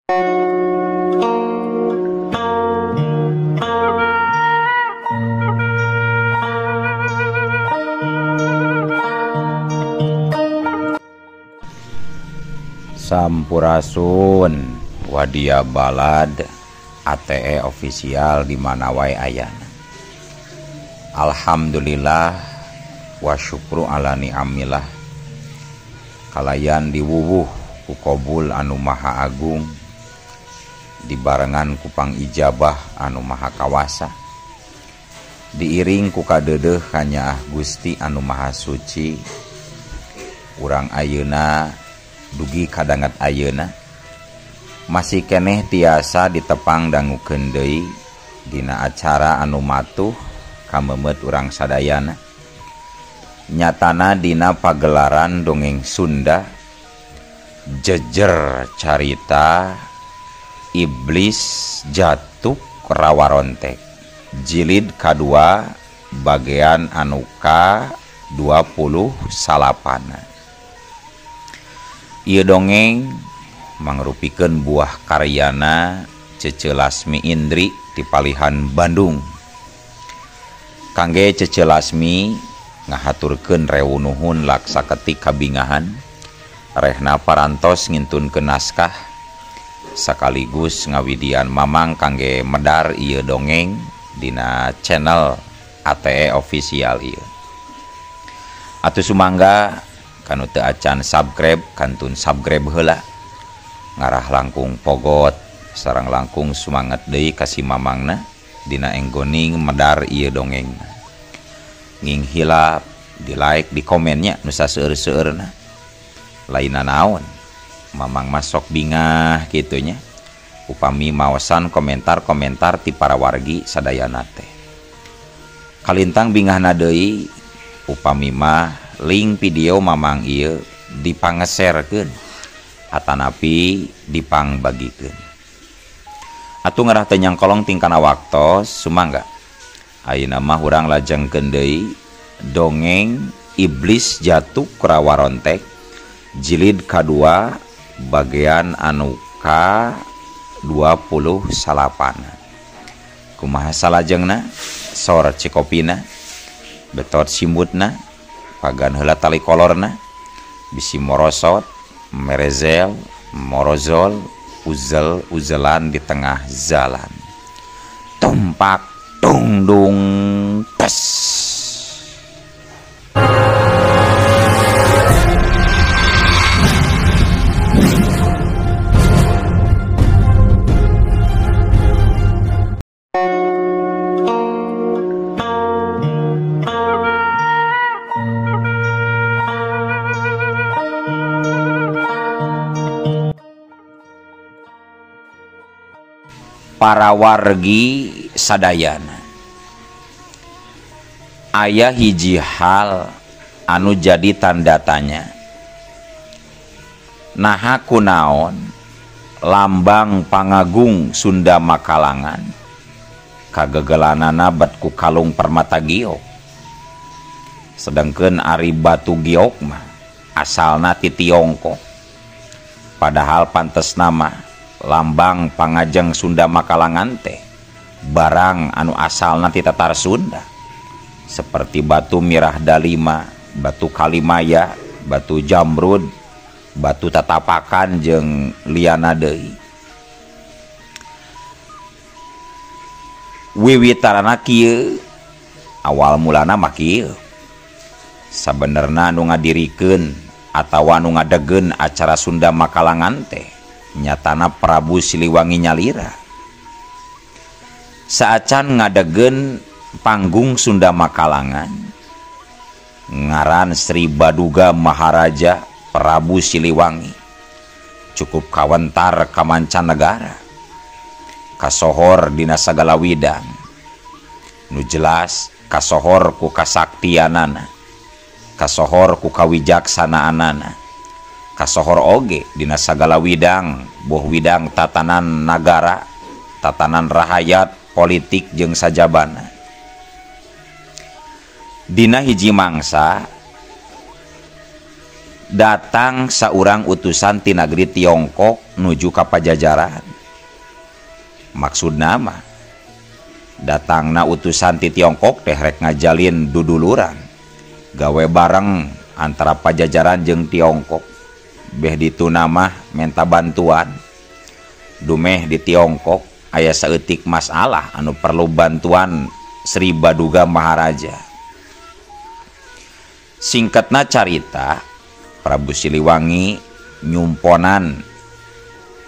Sampurasun Wadia Balad ATE official di mana wae ayana. Alhamdulillah wa syukru ala ni'amillah. Kalayan diwuwuh ku qabul anu maha agung, dibarengan ku pangijabah anu maha kawasa, diiring ku kadeudeuh kanyaah Gusti anu maha suci. Urang ayeuna dugi kadanget ayeuna masih keneh tiasa ditepang dangukeun deui dina acara anu matuh kameumeut urang sadayana, nyatana dina pagelaran dongeng Sunda jejer carita Iblis Jatuk Rawarontek jilid kadua bagian anu ka 29. Ieu dongeng mangrupikeun buah karyana Cece Lasmi Indri ti Palihan Bandung. Kangge Cece Lasmi ngahaturkeun rewu nuhun laksa ketik kabingahan rehna parantos ngintunkeun naskah sekaligus ngawidian mamang kangge medar ieu dongeng dina channel ATE official ieu. Atuh sumangga kanu teu acan subscribe kantun subscribe heula, ngarah langkung pogot sareng langkung sumanget deui ka si mamangna dina enggoning medar ieu dongeng. Nging hilap di like di komennya nu saseueur-seueurna, lainna naon mamang masok bingah kitu nya upami maosan komentar-komentar ti para wargi sadayana teh. Kalintang bingahna deui upami mah link video mamang ieu dipangeserkeun atanapi dipangbagikeun. Atuh ngarah teu nyangkolong tingkana waktos sumangga. Ayeuna mah urang lajengkeun deui dongeng Iblis Jatuk Rawarontek jilid kadua bagian anu ka 29. Kumaha salajengna? Sor cikopina, betot simbutna, pagan heula tali kolorna, bisi morosot, merezel, morozol, uzel uzelan di tengah jalan. Tumpak tungdung tes. Para wargi sadayana, aya hiji hal anu jadi tanda tanya. Naha kunaon lambang pangagung Sunda Makalangan kagegelanana bet ku kalung permata giok, sedangkeun ari batu giok mah asalna ti Tiongkok. Padahal pantesna mah lambang pangajeng Sunda Makalangan teh barang anu asalna ti tatar Sunda, seperti batu mirah dalima, batu kalimaya, batu jamrud, batu tatapakan jeung liana deui. Wiwitarana kieu, awal mulana mah kieu. Sabenerna nu ngadirikeun atawa nu ngadegeun acara Sunda Makalangan teh nyatana Prabu Siliwangi nyalira. Saacan ngadegen panggung Sunda Makalangan, ngaran Sri Baduga Maharaja Prabu Siliwangi cukup kawentar ka mancanegara, kasohor dina sagala widang. Nu jelas kasohor ku kasaktianana, kasohor ku kawijaksanaanana, kasohor oge dina sagala widang, boh widang tatanan nagara, tatanan rahayat, politik jeung sajabana. Dina hiji mangsa Datang saurang utusan ti nagri Tiongkok nuju ka Pajajaran. Maksudna mah datangna utusan ti Tiongkok teh rek ngajalin duduluran gawe bareng antara Pajajaran jeung Tiongkok. Beh dituna mah menta bantuan. Dumeh di Tiongkok aya saeutik masalah anu perlu bantuan Sri Baduga Maharaja. Singkatna carita, Prabu Siliwangi nyumponan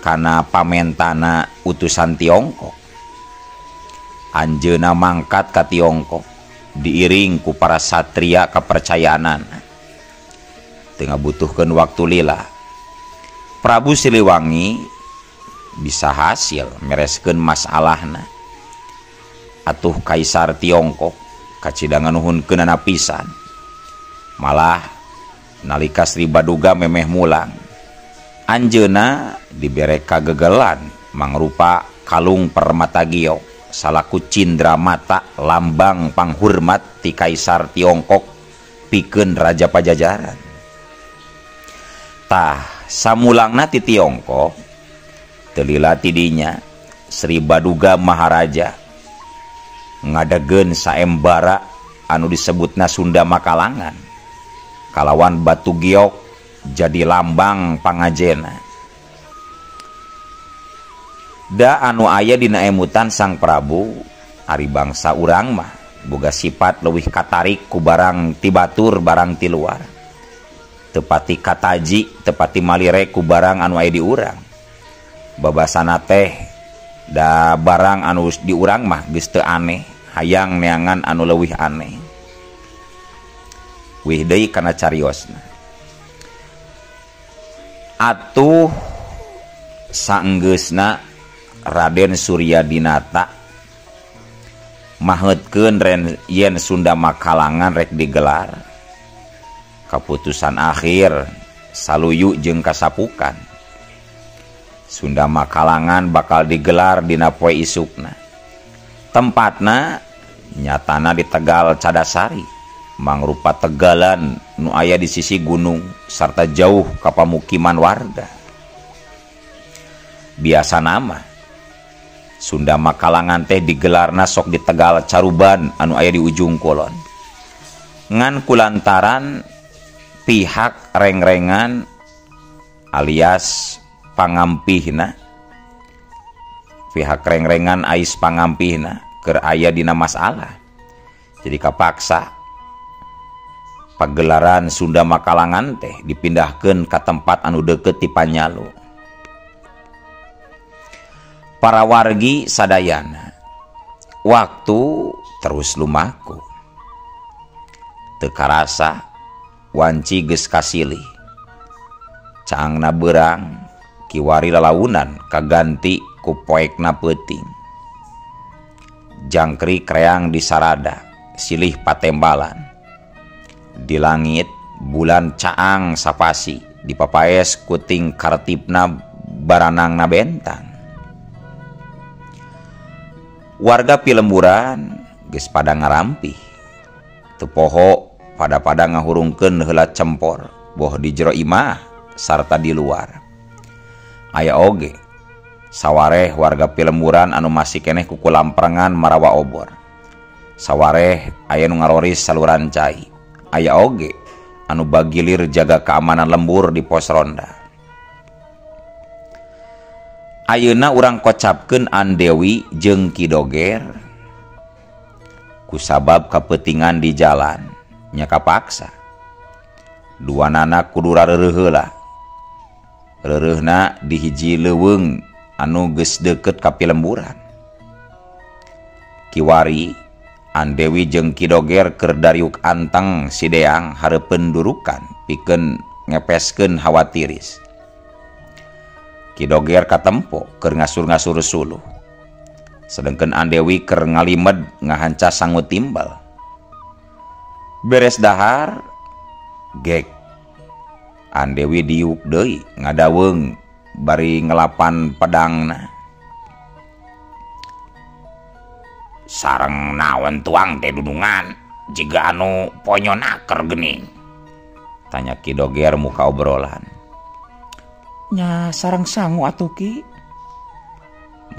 kana pamentana utusan Tiongkok. Anjeunna mangkat ka Tiongkok diiring ku para satria kepercayaanana. Teu ngabutuhkeun waktu lila, Prabu Siliwangi bisa hasil mereskeun masalahna. Atuh Kaisar Tiongkok kacida nganuhunkeunana pisan. Malah nalika Sri Baduga memeh mulang, anjeunna dibere kagegelan mangrupa kalung permata giok salaku cindra mata lambang panghurmat ti Kaisar Tiongkok pikeun Raja Pajajaran. Tah samulangna ti Tiongkok teu lila ti dinya Sri Baduga Maharaja ngadegeun saembara anu disebutna Sunda Makalangan kalawan batu giok jadi lambang pangajena. Da anu aya dina emutan Sang Prabu, ari bangsa urang mah boga sifat leuwih katarik ku barang ti batur barang ti luar. Tepati kataji, tepati malire ku barang anu aya di urang. Babasana teh da barang anu di urang mah geus teu aneh, hayang neangan anu leuwih aneh. Wih deui kana cariosna. Atuh saenggeusna Raden Suryadinata maheutkeun yen Sunda Makalangan rek digelar. Kaputusan akhir saluyu jeung kasapukan. Sunda Makalangan bakal digelar dina poe isukna. Tempatna nyatana di Tegal Cadasari, mangrupa tegalan nu aya di sisi gunung sarta jauh ka pamukiman warga. Biasa nama Sunda Makalangan teh digelarna sok di Tegal Caruban anu aya di ujung kulon. Ngan kulantaran pihak rengrengan alias pangampihna, pihak rengrengan ais pangampihna keur aya dina masalah. Jadi kapaksa pagelaran Sunda Makalangan teh dipindahkeun ka tempat anu deukeut ti Panyalu. Para wargi sadayana waktu terus lumaku. Teu karasa wanci geus kasilih. Caangna beurang kiwari lalaunan kaganti ku poekna peuting. Jangkrik kreang di sarada silih patembalan. Di langit bulan caang sapasi dipapaes kuting kartipna baranangna bentang. Warga pilemburan geus pada ngarampih. Teu poho pada-pada ngahurungkeun heula cempor boh di jero imah sarta di luar. Aya oge sawareh warga pilemburan anu masih keneh kukulamprengan marawa obor. Sawareh aya nu ngaroris saluran cai. Aya oge anu bagilir jaga keamanan lembur di pos ronda. Ayeuna urang kocapkeun Andewi jeung Ki Doger kusabab kapeutingan di jalan nya kapaksa. Duanana kudu rareureun heula. Reureuhna di hiji leuweung anu geus deukeut ka pilemburan. Kiwari Andewi jeung Ki Doger keur dariuk anteng sideang hareupeun durukan pikeun ngepeskeun hawa tiris. Ki Doger katempo keur ngasur-ngasur suluh. Sedengkeun Andewi keur ngalimed ngahanca sangu timbal. Beres dahar gek Andewi diuk deui ngadaweung bari ngelapan pedangna. Sareng naon tuang teh dudungan jiga anu ponyonaker geuning. Tanya Ki Doger muka obrolan. Nya sarang sangu atuh Ki.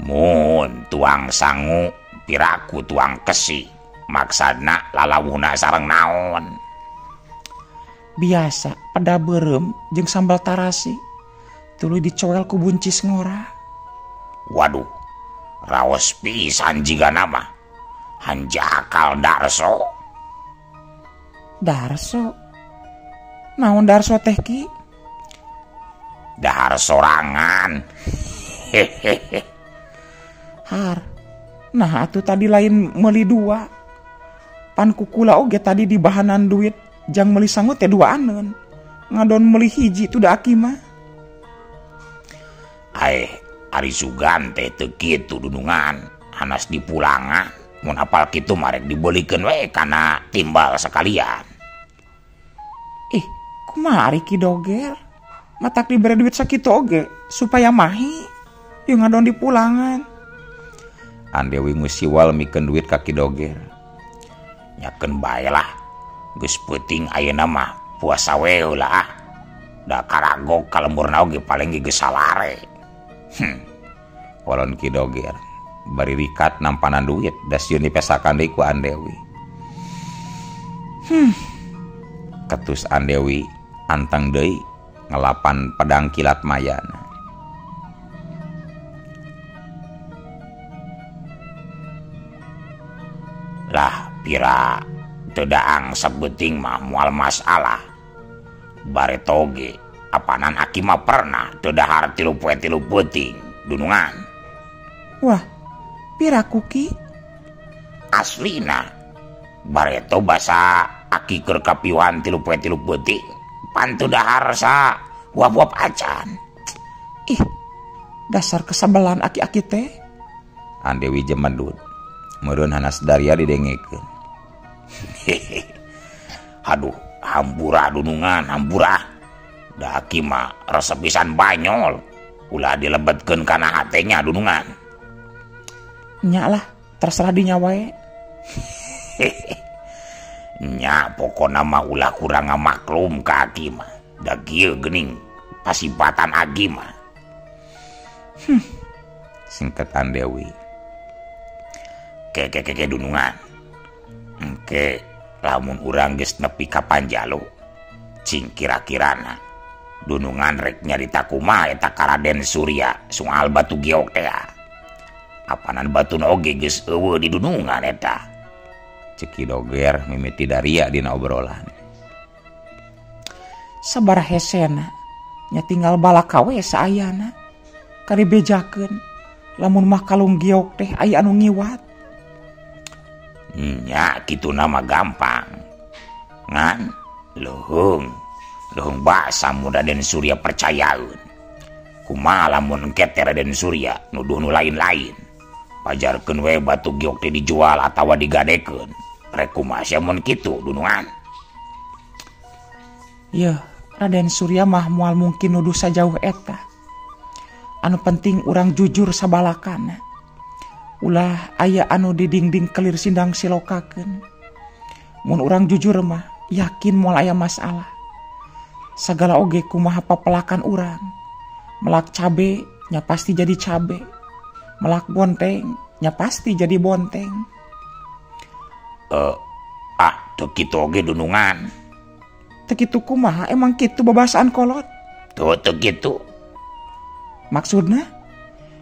Mun tuang sangu piraku tuang kesi. Maksudna lalawuhna sareng naon? Biasa peda beureum jeung sambal tarasi. Tuluy dicoel ku buncis ngora. Waduh, raos pisan jigana mah. Hanjakal Darso. Darso? Naon Darso teh Ki? Dahar sorangan. Hehehe. Har. Nah atuh tadi lain meuli dua. Pan kukula oge tadi di bahanan duit jang meuli sangu teh duaaneun. Ngadon meuli hiji tu da aki mah. Aeh, ari sugan teh teu kitu dunungan. Hanas dipulangan. Mun apal kitu mah rek dibeulikeun we kana timbal sekalian. Ih, kumaha ari Ki Doger? Matak dibere duit sakitu oge supaya mahi. Ieu ngadon dipulangan. Andewi ngusiwal mikeun duit ka Ki Doger. Nyakeun bae lah. Geus peuting ayeuna mah puasa we heula ah. Da karagok ka lemburna oge paling ge geus salare. Walon Ki Doger bari rikat nampanan duit da sieun dipesakan deui ku Andewi. Ketus Andewi anteng deui ngelapan pedang kilat mayana. Lah pira teu daang sabeuting mah moal masalah. Bare toge apanan aki mah pernah teu dahar 3 poe 3 peuting dunungan. Wah, pira kuki? Aslina bareto basa aki keur kapiwan 3 poe 3 peuting pan teu dahar sa huap-huap acan. Ih, dasar kesabelan aki-aki teh. Andewi jemedut. Meureun hanas daria didengekeun. Hehehe. Aduh, hampura dunungan, hampura. Da aki mah resep pisan banyol. Ulah dilebetkeun kana hatenya dunungan. Nya lah, terserah dinya wae. Nya pokona mah ulah kurang ngamaklum ka aki mah. Da kieu geuning pasipatan aki mah. Singkat Andewi. Keke dunungan. Engke lamun urang geus nepi ka Panjalu, cing kira-kirana dunungan rek nyarita kumaha eta ka Raden Surya soal batu giok teh. Apanan batuna oge geus eueuh di dunungan eta. Cek Ki Doger mimiti daria dina obrolan. Sabar hesena nya tinggal balaka we saayana. Karibejakeun lamun mah kalung giok teh aya anu ngiwat. Nya kitu nama gampang. Ngan leuheung leuheung basa mun Raden Surya percayaeun. Kumaha lamun engke teh Raden Surya nuduh nu lain-lain. Pajarkeun we batu giok teh dijual atawa digadekeun. Rek kumaha sia mun kitu dunungan? Yeuh, Raden Surya mah moal mungkin nuduh sajauh eta. Anu penting urang jujur sabalakana. Ulah aya anu di dingding kelir sindang silokakeun. Mun urang jujur mah yakin moal aya masalah. Sagala oge kumaha papelakan urang. Melak cabe nya pasti jadi cabe. Melak bonteng nya pasti jadi bonteng. Teu kitu oge dunungan. Teu kitu kumaha emang kitu babasaan kolot? Tuh teu kitu. Maksudna?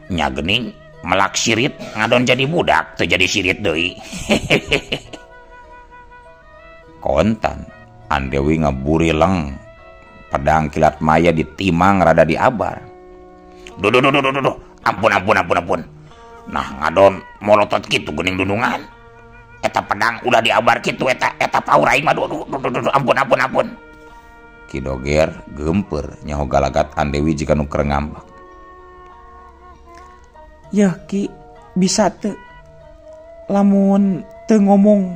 Nya geuning melak sirit ngadon jadi budak teu jadi sirit deui. Kontan Andewi ngaburi leng pedang kilat maya ditimang rada diabar. Duh duh duh duh duh, ampun ampun ampun ampun. Nah ngadon molotot kitu geuning dunungan. Eta pedang ulah diabar kitu eta eta paur aing mah duh duh duh duh, ampun ampun ampun. Ki Doger geumpeur nyaho galagat Andewi jika nu keur ngambek. Yeuh Ki, bisa teu lamun teu ngomong,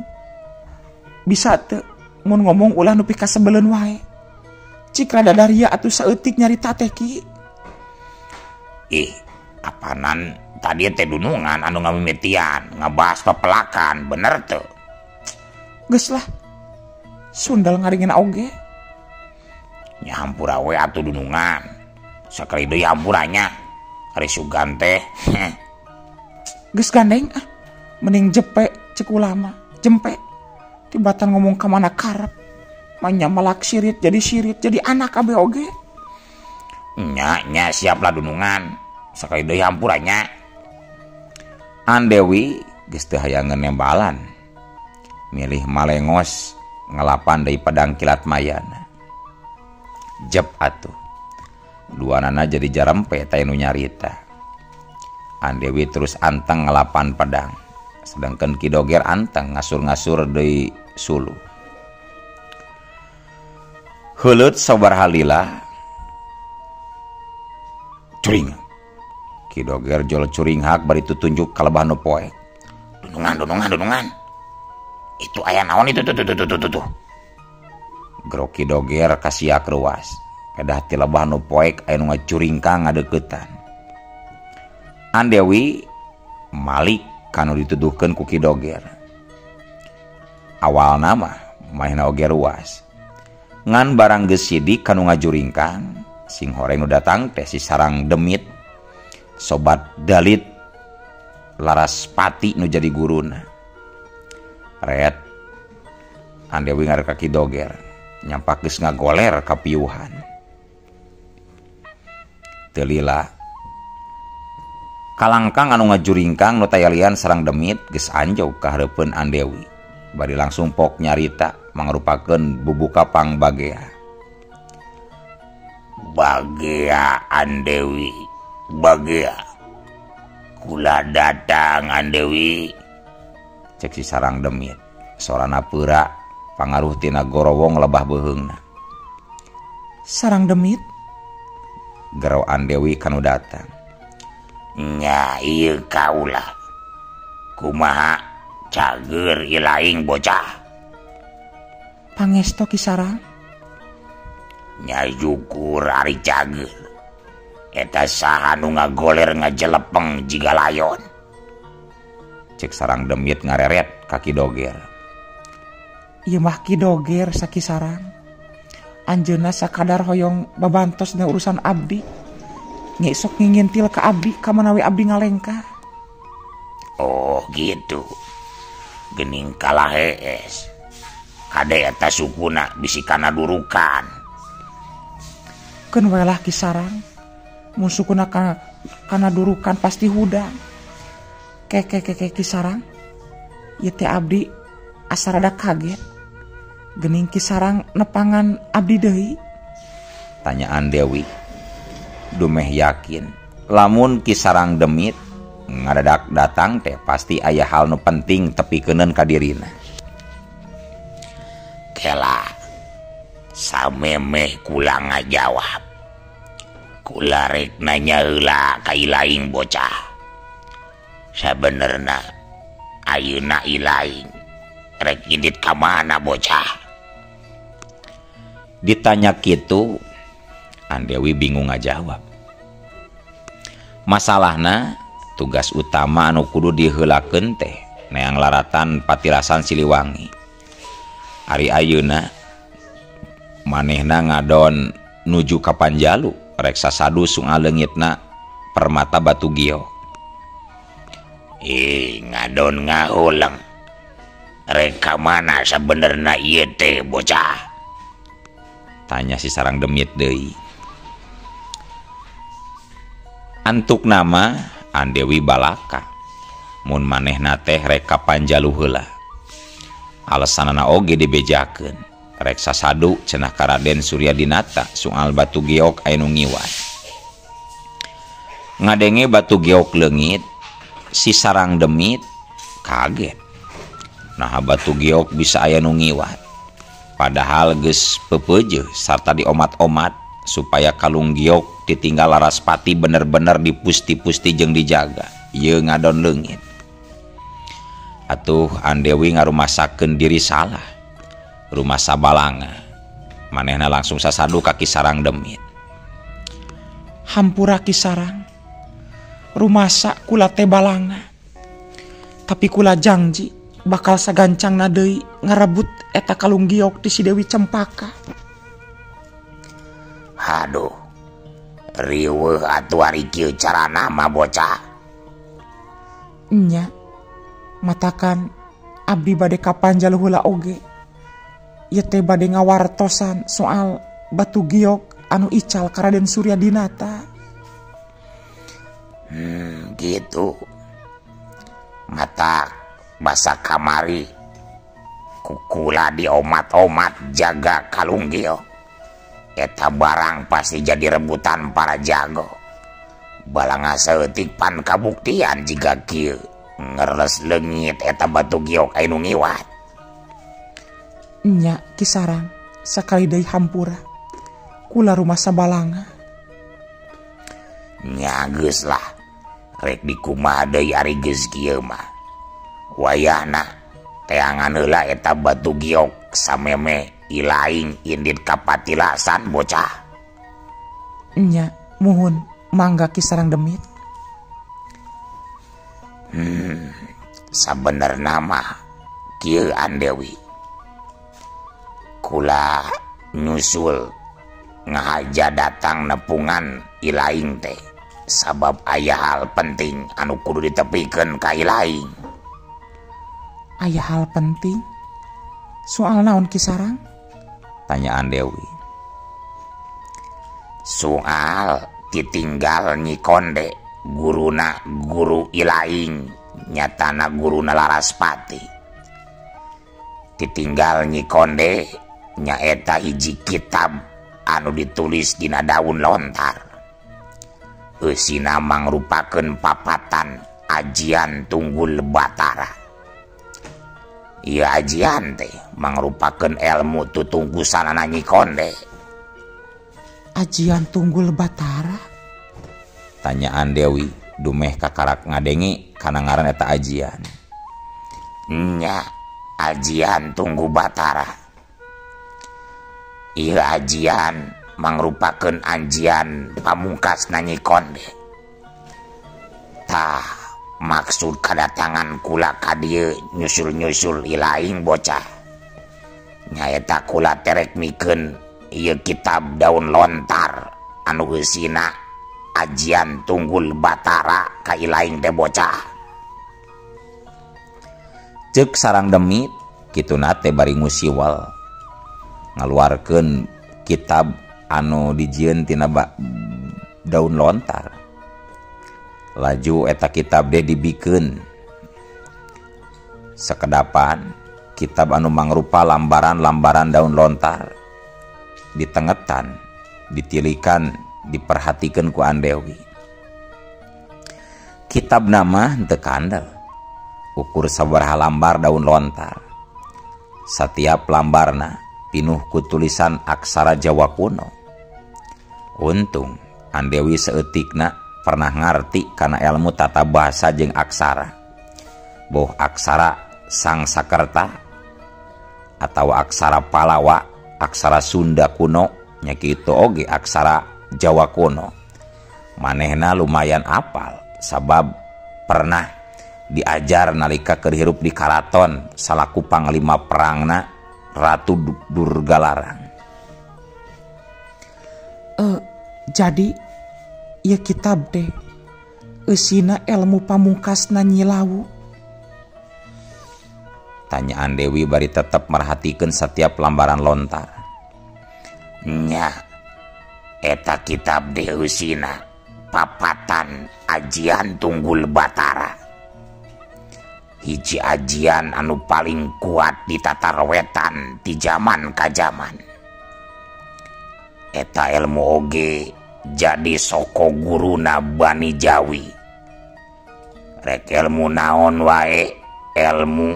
bisa teu mun ngomong ulah nepi ka sebeleun wae. Cik rada daria atuh saeutik nyarita teh Ki. Ih, apanan tadi teh dunungan anu ngamimitian ngabahas pepelakan, bener teu? Geus lah. Sundal ngaringin oge. Nya hampura we atuh dunungan. Sakali deui hampuranya. Ari sugan teh. Geus gandeng ah. Mending jepe cek ulama, jempe. Tibatan ngomong ka mana karep. Manya malak sirit jadi anak kabeh oge. Nya nya siaplah dunungan. Sakali deui hampuranya. Andewi geus teu hayangeun nembalan. Milih malengos ngelapan deui pedang kilat mayana. Jep atuh. Duanana jadi jarempe teh nu nyarita. Andewi terus anteng ngelapan pedang. Sedangkan Ki Doger anteng ngasur-ngasur deui suluh. Heuleut sabaraha lila curing. Ki Doger jol curinghak bari tutunjuk ka lebah nu poek. Dunungan, dunungan, dunungan. Itu aya naon itu tuh tuh tuh tuh tuh. Gero Ki Doger kasiak ruas. Pedah ti lebah nu poek aya nu ngacuringkang ngadeuketan. Andewi malik kanu dituduhkeun ku Ki Doger. Awalna mah manehna oge ruas. Ngan barang geus sidik kanu ngajuringkang, sing horeng nu datang teh si sarang demit sobat Dalit Laraspati nu jadi guruna. Ret Andewi ngarek ka Ki Doger, nyampak geus ngagoler ka piuhan. Teu lila kalangkang anu ngajuringkang nu tayalian sarang demit geus anjog ka hareupeun Andewi. Bari langsung pok nyarita mangrupakeun bubuka pang bagea. Bagea Andewi, bagea. Kula datang Andewi. Cek si sarang demit, sorana peura pangaruh tina gorowong lebah beuheungna. Sarang demit? Gero Andewi kanu datang. Nya ieu kaula. Kumaha cager ilaing bocah? Pangesto Ki Sarang. Nya syukur ari cager. Eta saha nu ngagoler ngajelepeng jiga layon. Cek sarang demit ngareret ka Ki Doger. Ieu mah Ki Doger saki sarang. Anjeunna sakadar hoyong babantos dina urusan abdi. Ngesok ngingintil ka abdi kamanawi abdi ngalengkah. Oh gitu. Gening kalah hees. Kade eta sukuna bisi kana durukan. Keun we lah Ki Sarang. Mun sukuna kana durukan pasti hudang. Keke keke Ki Sarang. Ieu teh abdi asa rada kaget. Gening Ki Sarang nepangan abdi deui. Tanya Andewi. Dumeh yakin lamun Ki Sarang demit ngadadak datang teh pasti aya hal nu penting tepikeun ka dirina. Kela samemeh kula ngajawab. Kula rek nanya heula ka ilaing bocah. Sabenerna ayeuna ilaing rek indit ka mana bocah? Ditanya kitu Andewi bingung ngajawab. Masalahna tugas utama anu kudu diheulakeun teh neang laratan patilasan Siliwangi. Ari ayeuna manehna ngadon nuju ka Panjalu rek sasadu sungaleungitna permata batu giok. Ngadon ngahuleng. Rek ka mana sabenerna ieu teh bocah? Tanya si sarang demit deui. Antuk nama Andewi balaka mun manehna teh rek ka Panjalu heula. Alasanana oge dibejakeun rek sasadu cenah ka Raden Suryadinata soal batu giok aya nu ngiwat. Ngadenge batu giok leungit, si sarang demit kaget. Naha batu giok bisa aya nu ngiwat. Padahal geus peupeujeuh sarta diomat-omat supaya kalung giok ditinggal Laraspati bener-bener dipusti-pusti jeung dijaga. Ieu ngadon leungit. Atuh Andewi ngarumasakeun diri salah. Rumasa balanga. Manehna langsung sasadu ka Ki Sarang demit. Hampura Ki Sarang. Rumasa kula teh balanga. Tapi kula janji bakal sagancangna deui ngarebut eta kalung giok ti si Dewi Cempaka. Haduh, riweuh atuh ari kieu carana mah bocah. Nya, matakan abdi bade ka Panjalu heula oge. Ieu teh bade ngawartosan soal batu giok anu ical ka Raden Surya Dinata. Gitu. Mata basa kamari kukula di omat-omat jaga kalung giok. Eta barang pasti jadi rebutan para jago. Balanga saeutik pan kabuktian jiga kieu ngereles leungit eta batu giok anu ngiwat. Nya Kisarang sakali deui hampura. Kula rumasa balanga. Nya geus lah. Rek dikumaha deui ari geus kieu mah. Wayahna teangan heula eta batu giok sameme ilaing indit kapatilasan bocah. Nya muhun mangga Kisarang Demit. Sabenerna mah kieu Andewi. Kula nyusul ngahaja datang nepungan ilaing teh sabab aya hal penting anu kudu ditepikeun ka ilaing. Aya hal penting? Soal naon Kisarang? Tanya Andewi. Soal ditinggal Nyi Konde guruna guru ilaing nyatana guruna Laraspati. Ditinggal Nyi Konde nyaeta hiji kitab anu ditulis dina daun lontar. Eusina mangrupakeun papatan ajian tunggul Batara. Ieu ajian teh mangrupakeun ilmu tutungkusanana Nyi Konde. Ajian tunggul Batara? Tanya Andewi dumeh kakarak ngadenge kana ngaran eta ajian. Nya, ajian tunggu Batara. Ieu ajian mangrupakeun ajian pamungkas Nyi Konde. Tah, maksud kadatangan kula ka dieu nyusul-nyusul ilaing bocah. Nyaeta kula terek mikeun ieu kitab daun lontar anu eusina ajian tunggul Batara ka ilaing teh bocah. Ceuk Sarang Demit kituna teh bari ngusiwal ngaluarkeun kitab anu dijieun tina daun lontar. Laju eta kitab deh dibikeun sekedapan kitab anu mangrupa lambaran-lambaran daun lontar ditengetan, ditilikan, diperhatikeun ku Andewi. Kitab nama henteu kandel, ukur sabaraha lambar daun lontar. Satiap lambarna pinuh ku tulisan aksara Jawa kuno. Untung Andewi saeutikna pernah ngarti kana ilmu tata bahasa jeung aksara. Boh aksara Sangsakerta atau aksara Palawa, aksara Sunda kuno, nya kitu oge aksara Jawa kuno. Manehna lumayan apal sabab pernah diajar nalika keur hirup di karaton salaku panglima perangna Ratu Durgalarang. Jadi ieu kitab teh eusina ilmu pamungkasna Nyi Lawu. Tanya Andewi bari tetep merhatikeun setiap lambaran lontar. Nya, eta kitab teh eusina papatan ajian tunggul Batara. Hiji ajian anu paling kuat di tatar wetan di zaman ka zaman. Eta ilmu oge jadi soko guruna Bani Jawi. Rek ilmu naon wae ilmu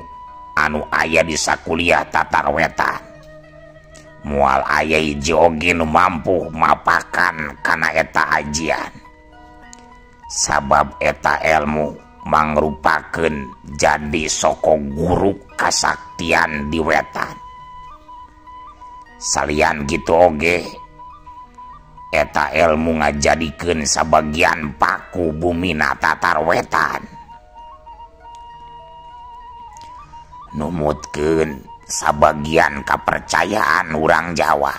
anu aya di sakuliah tatar wetan. Moal aya hiji oge nu mampu mapakan kana eta ajian. Sabab eta ilmu mangrupakeun jadi soko guru kasaktian di wetan. Salian gitu oge eta ilmu ngajadikeun sabagian paku bumina tatar wetan. Numutkeun sabagian kapercayaan urang Jawa.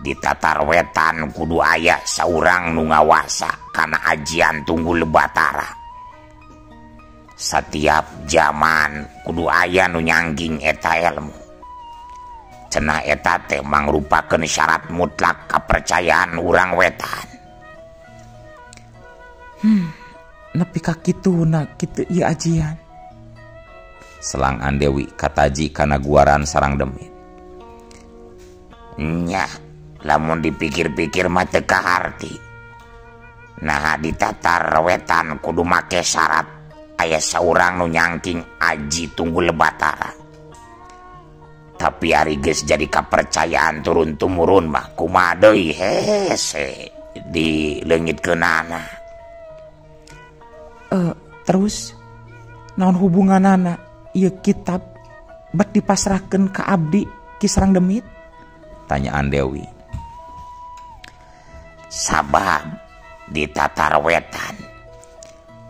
Di Tatar Wetan kudu aya saurang nu ngawasa kana ajian Tunggul Batara. Setiap zaman kudu aya nu nyangging eta ilmu. Cenah eta teh mangrupakeun syarat mutlak kapercayaan urang wetan. Nepi ka kituna kitu ieu ajian. Selang Andewi kataji kana guaran sarang demit. Nya, lamun dipikir-pikir mah teu kaharti. Nah di Tatar Wetan kudu make syarat aya saurang nu nyangking aji Tunggul Batara. Tapi ari geus jadi kapercayaan turun tumurun mah kumaha deui hese dileungitkeunana. Terus naon hubunganana ieu kitab bet dipasrahkeun ka abdi Ki Sarang Demit? Tanya Andewi. Sabab di Tatar Wetan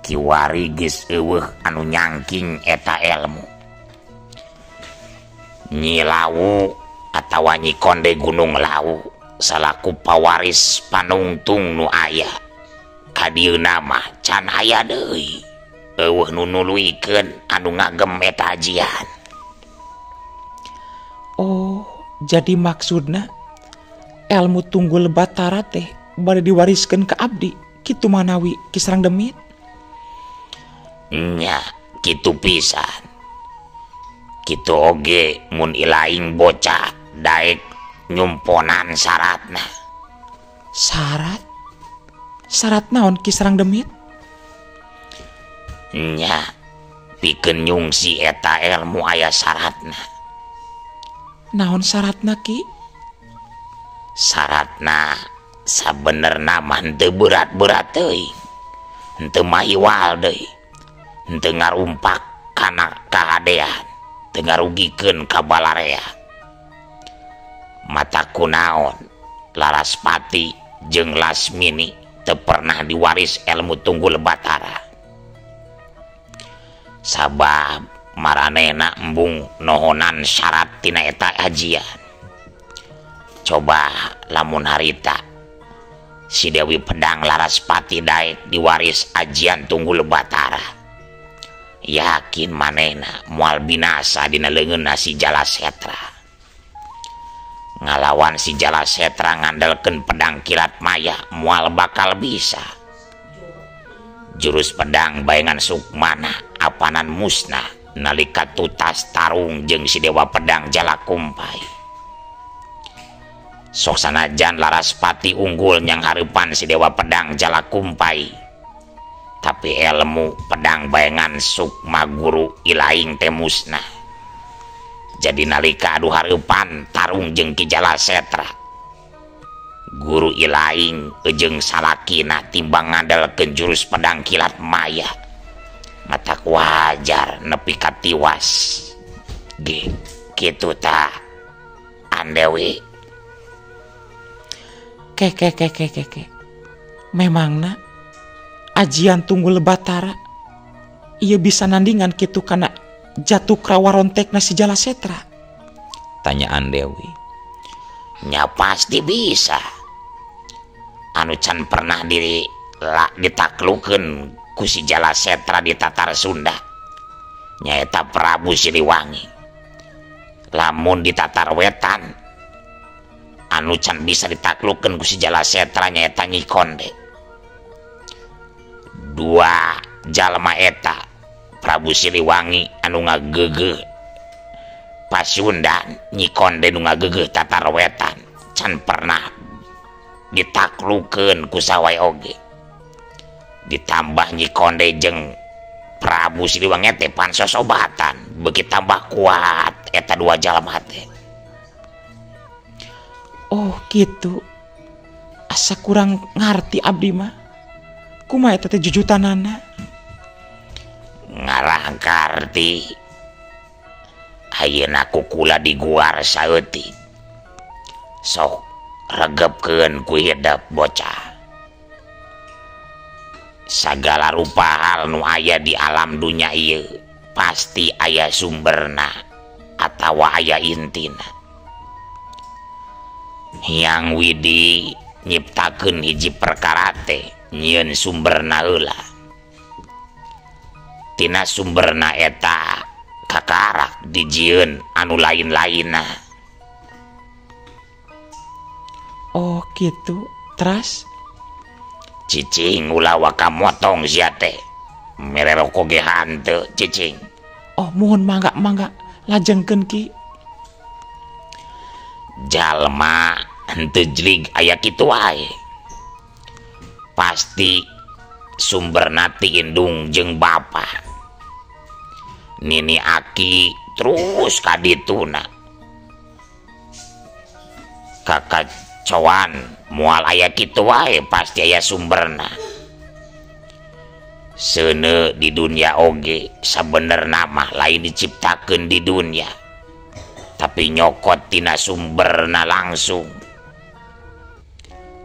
kiwari geus eueuh anu nyangking eta ilmu. Nyi Lawu atawa Nyi Konde Gunung Lawu salaku pawaris panungtung nu aya ka dieuna mah can aya deui. Eueuh nu nuluykeun anu ngagem eta ajian. Oh, jadi maksudna ilmu Tunggul Batara teh bade diwariskeun ka abdi kitu manawi Ki Sarang Demit? Nya, kitu pisan. Kitu oge mun ilaing bocah daek nyumponan syaratna. Syarat? Syarat naon Ki Sarang Demit? Nya, pikeun nyungsi eta ilmu aya syaratna. Naon syaratna Ki? Syaratna sabenerna mah henteu berat-berat teuing. Henteu mahiwal deui. Henteu ngarumpak kana kahadean, teu ngarugikeun ka balarea. Mata kunaon Laraspati jeung Lasmini teu pernah diwaris ilmu Tunggul Batara. Sabab maranehna embung nohonan syarat tina eta ajian. Coba lamun harita si Dewi Pedang Laraspati daek diwaris ajian Tunggul Batara, yakin manehna moal binasa dina leungeunna si Jala Setra. Ngalawan si Jala Setra ngandelkeun pedang kilat maya moal bakal bisa. Jurus pedang bayangan sukmana apanan musnah nalika tutas tarung jeung si Dewa Pedang Jala Kumpai. Sok sanajan Laraspati unggul nyang hareupan si Dewa Pedang Jala Kumpai, tapi ilmu pedang bayangan sukma guru ilaing teh musnah. Jadi nalika adu hareupan tarung jeung Ki Jala Setra, guru ilaing jeung salakina timbang ngandelkeun jurus pedang kilat maya. Matak wajar nepi ka tiwas. Ge kitu tah Andewi. Ke ke ke ke ke ke. Memangna ajian Tunggul Batara ieu bisa nandingan kitu kana jatuh krawarontekna si Jala Setra? Tanya Andewi. Nya pasti bisa. Anu can pernah ditaklukeun ku si Jala Setra di Tatar Sunda nyaeta Prabu Siliwangi. Lamun di Tatar Wetan anu can bisa ditaklukeun ku si Jala Setra nyaeta Nyi Konde. Dua jalma eta Prabu Siliwangi anu ngageugeuh Pasundan, Nyi Konde nu ngageugeuh Tatar Wetan can pernah ditaklukeun ku sawai oge. Ditambah Nyi Konde jeung Prabu Siliwangi teh pansosobatan, beuki tambah kuat eta dua jalma teh. Oh gitu. Asa kurang ngarti abdi mah. Kumaha eta teh jujutanana? Ngarah karti. Ayeuna kukula diguar saeutik. Sok regepkeun ku hidep bocah. Sagala rupa hal nu aya di alam dunya ieu pasti aya sumberna atawa aya intina. Hyang Widi nyiptakeun hiji perkara teh nyieun sumberna heula. Tina sumberna eta kakarak dijieun anu lain-lainna. Oh gitu, teras? Cicing ulah waka motong sia teh. Mere rokok ge hanteu cicing. Oh muhun mangga-mangga lajengkeun Ki. Jalma henteu jlig aya kitu wae. Pasti sumberna ti indung jeung bapa. Nini aki terus ka dituna. Kakacoan moal aya kitu wae pasti aya sumberna. Seuneu di dunia oge sabenerna mah lain diciptakeun di dunia, tapi nyokot tina sumberna langsung.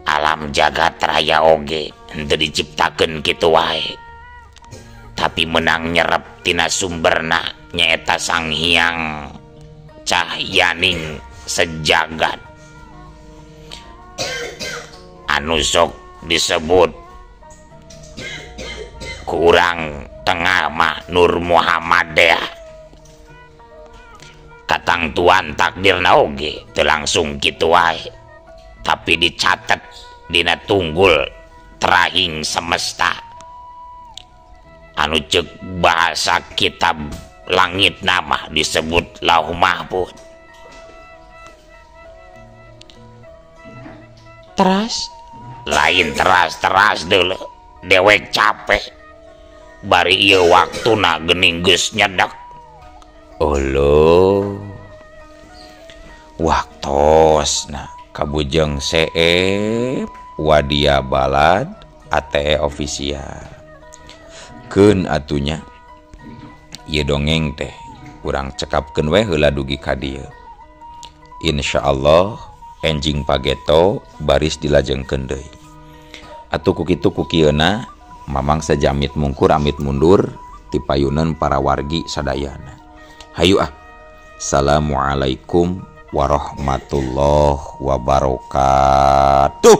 Alam jagat raya oge henteu diciptakeun kitu wae, tapi menang nyerep tina sumberna nyaeta Sang Hyang Cahyaning sejagat anu sok disebut kurang tengah mah Nur Muhammad deh. Katangtuan takdirna oge teu langsung kitu wae, tapi dicatet dina tunggul terahing semesta anu ceuk bahasa kitab langit nama disebut Lauh Mahfud. Teras? Lain teras-teras dulu dewek capek bari ieu waktuna geuning geus nyedak. Olo waktosna kabujeng seep wadia balad ATE official keun atunya ieu dongeng teh urang cekapkeun we heula dugi ka dieu. Insyaallah enjing pageto baris dilajengkeun deui. Atuh ku kitu ku kieuna mamang sajamit mungkur amit mundur tipayunan para wargi sadayana. Hayu ah. Assalamualaikum warahmatullahi wabarakatuh.